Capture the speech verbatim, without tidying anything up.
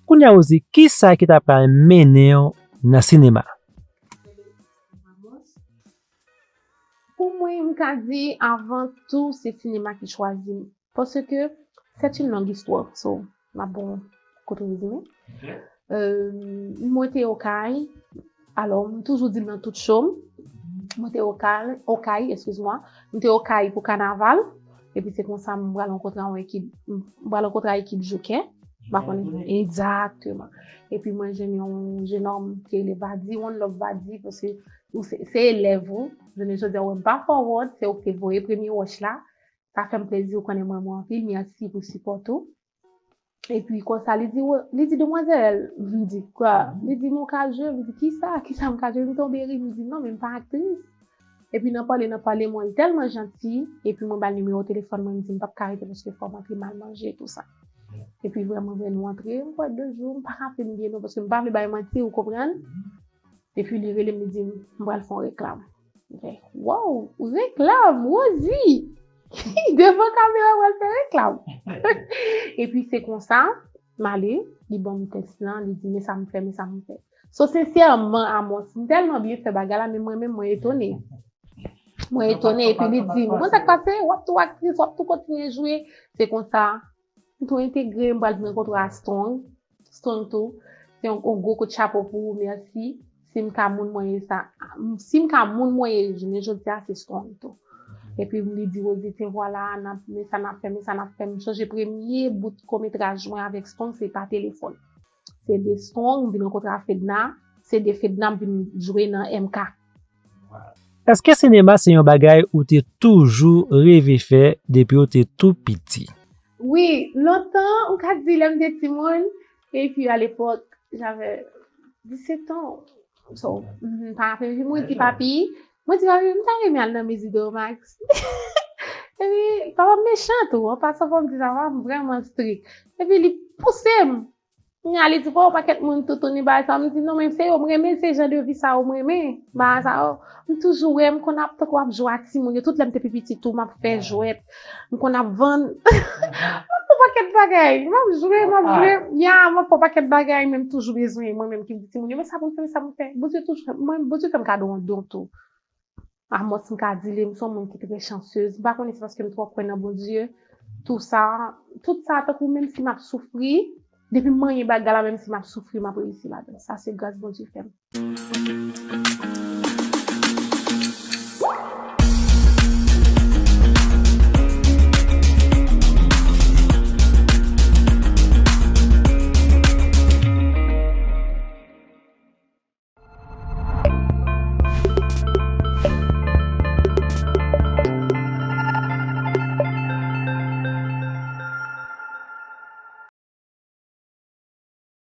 Kounye a, Rosie, kisa ki ta pral mennen w nan sinema? Pou mwen, m ka di, avan tou, se sinema ki chwazi m. Paske, c'est une longue histoire. So, m ap bon kote rezime. Euh, mwen te Okay. Alò, m toujou di l nan tout show m. Mwen te Okay, Okay, excuse-moi. M te Okay pou kanaval. Epi se konsa m pral rankontre yon ekip, m pral rankontre ekip Joker. M pa konnen egzakteman. Epi mwen jwenn yon jenòm ki rele Vadi, One Love Vadi, paske ou se, se elèv ou. Jounen jodi a, ou wè m pa forward, se ou ki te voye premye wòch la. Sa fè m plezi, ou konnen mwen, mwen anpil, mèsi pou sipò tou. Epi konsa, li di, "Wè," li di, "Demwazèl," m di, "Kwa?" Li di, "Nou ka jwe," m di, "Kisa? Kisa m ka jwe?" M tonbe ri, m di, "Non, men m pa aktris." Epi nan pale, nan pale, mwen tèlman janti, epi mwen ba l nimewo telefòn mwen, m di, "M p ap ka rete paske fò m antre m al manje, tou sa." Epi vrèman, vre nou antre, m kwè de jou, m pa ka fè m byen non, paske m pa vle bay manti, ou konprann? Epi li rele m, li di m, "M pral fè yon reklam." M fè, "Wow, reklam, Rosie!" Devan kamera, m pral fè reklam. Epi se konsa, m ale, li ban m tèks lan, li di, "Men sa m fè, men sa m fè." So, sensèman, Amos, m tèlman byen fè bagay la, men mwen menm, mwen etone. Mwen etone, epi li di m, "Bon, sa k pase? W ap tou aktris, w ap tou kontinye jwe." Se konsa, m tou entegre, m pral vin rankontre a Strong. Strong tou, se yon, yon gwo kout chapo pou ou, mèsi. Si m ka moun mwen ye sa, si m ka moun mwen ye jounen jodi a, se Strong tou. Epi li di, "Rosie, te vwala, n ap, men sa n ap fè, men sa n ap fè." M sonje premye bout kometraj mwen avèk Strong, se pa telefòn. Se de Strong, m vin rankontre a Fedna, se de Fedna, m vin jwe nan M K. Èske sinema se yon bagay ou te toujou reve fè depi w te tou piti? Wi, lontan, m ka di lè m te timoun, epi alepòk, j'avais dix-sept ans. So, m pa raple, mwen di papi, mwen di papi, "M ta renmen al nan mizi de Max." Epi, papa m mechan tou, an pasan fò m di sa, papa m vrèman strik. Epi li pouse m. Kounye a, li di, "Bon, yon pakèt moun toutouni bagay sa." M di, "Non, men se yo m renmen, se jan de vi sa yo m renmen, bagay sa yo." M toujou wè, m konn ap tankou ap jwe ak timoun yo. Tout lè m te pi piti tou, m ap fè jwèt. M konn ap vann. M ap fè yon pakèt bagay. M ap jwe, m ap jwe. Ya, m ap fè yon pakèt bagay, men m toujou bezwen, mwen menm ki di timoun yo, "Men sa pou m fè, men sa pou m fè." Bondye toujou fè, mwen, Bondye fè m gade yon don tou. Amos, m ka di li, m se yon moun ki trè chansez. M pa konnen se paske m twò kwè nan Bondye. Tou sa, tout sa, tankou menm si m ap soufri, depi m manyen bagay la, menm si m ap soufri, m ap reyisi ladan. Sa se gras Bondye fè m.